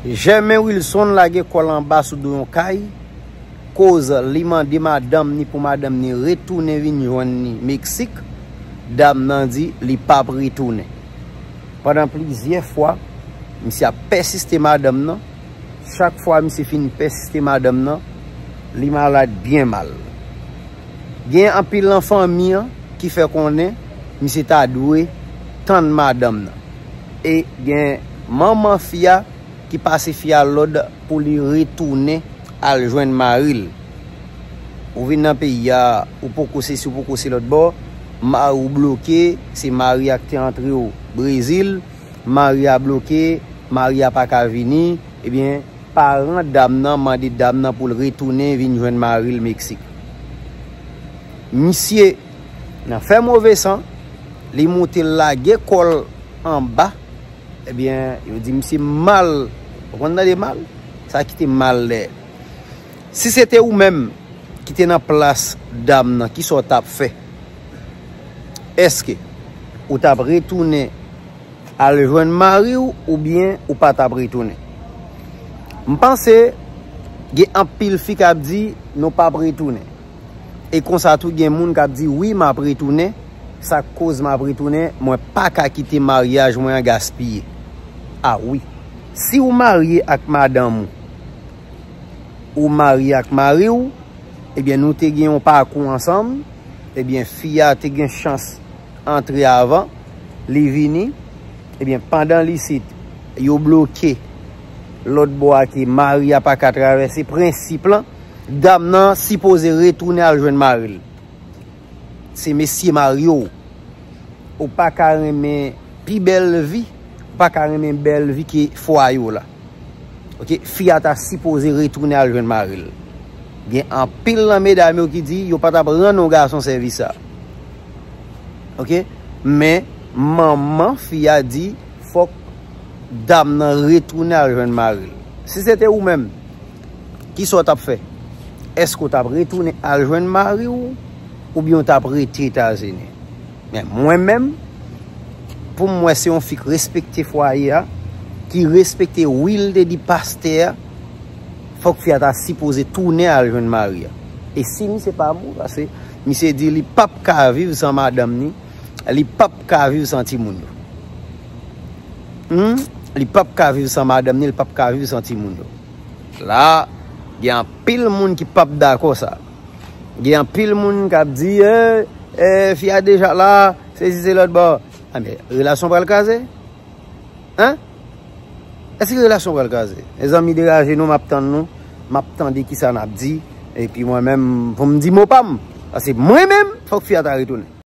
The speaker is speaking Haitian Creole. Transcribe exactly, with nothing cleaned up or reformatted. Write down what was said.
Jèmen Wilson lage kò l anba sou do yon kay, koz li mande madanm ni pou madanm ni retounen vin jwenn li Meksik. Dam nan di li p ap retounen. Pandan plizyè fwa, misye ap pèsiste madanm nan. Chak fwa misye fin pèsiste madanm nan, li malad byen mal. Gen anpil nan fanmi an ki fè konnen misye ta dwe tann madanm nan. E gen manman fi a ki pase fi a lòd pou li retounen al jwenn mari l. Ou vin nan peyi a, ou poko sesi, ou poko se lòt bò, mari w bloke, se mari a ki te antre w Brezil, mari a bloke, mari a pa ka vini, ebyen, paran dam nan mande dam nan pou l retounen vin jwenn mari l Meksik. Misye, nan fè move san, li moute lage kò l anba, ebyen, yo di misye mal. Ou konn tande mal? Sa kite mal dèyè. Si se te ou menm ki te nan plas dam nan, kisa w t ap fè? Èske ou t ap retounen al jwenn mari w oubyen ou pa t ap retounen? M panse gen anpil fi k ap di nou p ap retounen. E konsa tou gen moun k ap di wi m ap retounen, sa k koz m ap retounen, mwen pa ka kite maryaj mwen an gaspiye. A wi. Si w marye ak madanm ou, ou marye ak mari w, ebyen nou te gen yon pakou ansanm, ebyen fi a te gen chans antre avan, li vini, ebyen pandan l isit, yo bloke lòt bò a ke mari a pa ka travèse, prensip lan, dam nan sipoze retounen al jwenn mari l. Se mesye marye w. Ou pa ka renmen pi bèl vi, ou pa ka renmen bèl vi ke fwaye w la. Oke, fi a ta sipoze retounen al jwenn mari l. Gen anpil nan medam yo ki di yo pa t ap rann yon gason sèvis sa. Oke, men manman fi a di fòk dam nan retounen al jwenn mari l. Si se te ou menm, kisa w t ap fè? Èske w t ap retounen al jwenn mari w oubyen w t ap rete Etazini? Men mwen menm, pou m wè se yon fi k respekte fwaye a, ki respekte wi l te di pastè a, fòk fi a ta sipoze tounen al jwenn mari a. E si misye pa bon, paske misye di li p ap ka viv san madanm ni, li p ap ka viv san timoun yo. Hmm? Li p ap ka viv san madanm ni, li p ap ka viv san timoun yo. La, gen anpil moun ki p ap dakò sa. Gen anpil moun k ap di, eh, eh, fi a deja la, sesi se lòt bò. Anben, relasyon pral kraze? Hein? Èske relasyon pral kraze? Mezanmi, deraje nou, m ap tann nou, m ap tande kisa n ap di, epi mwen menm, pou m di mo pa m. Paske mwen menm, fòk fi a ta retounen.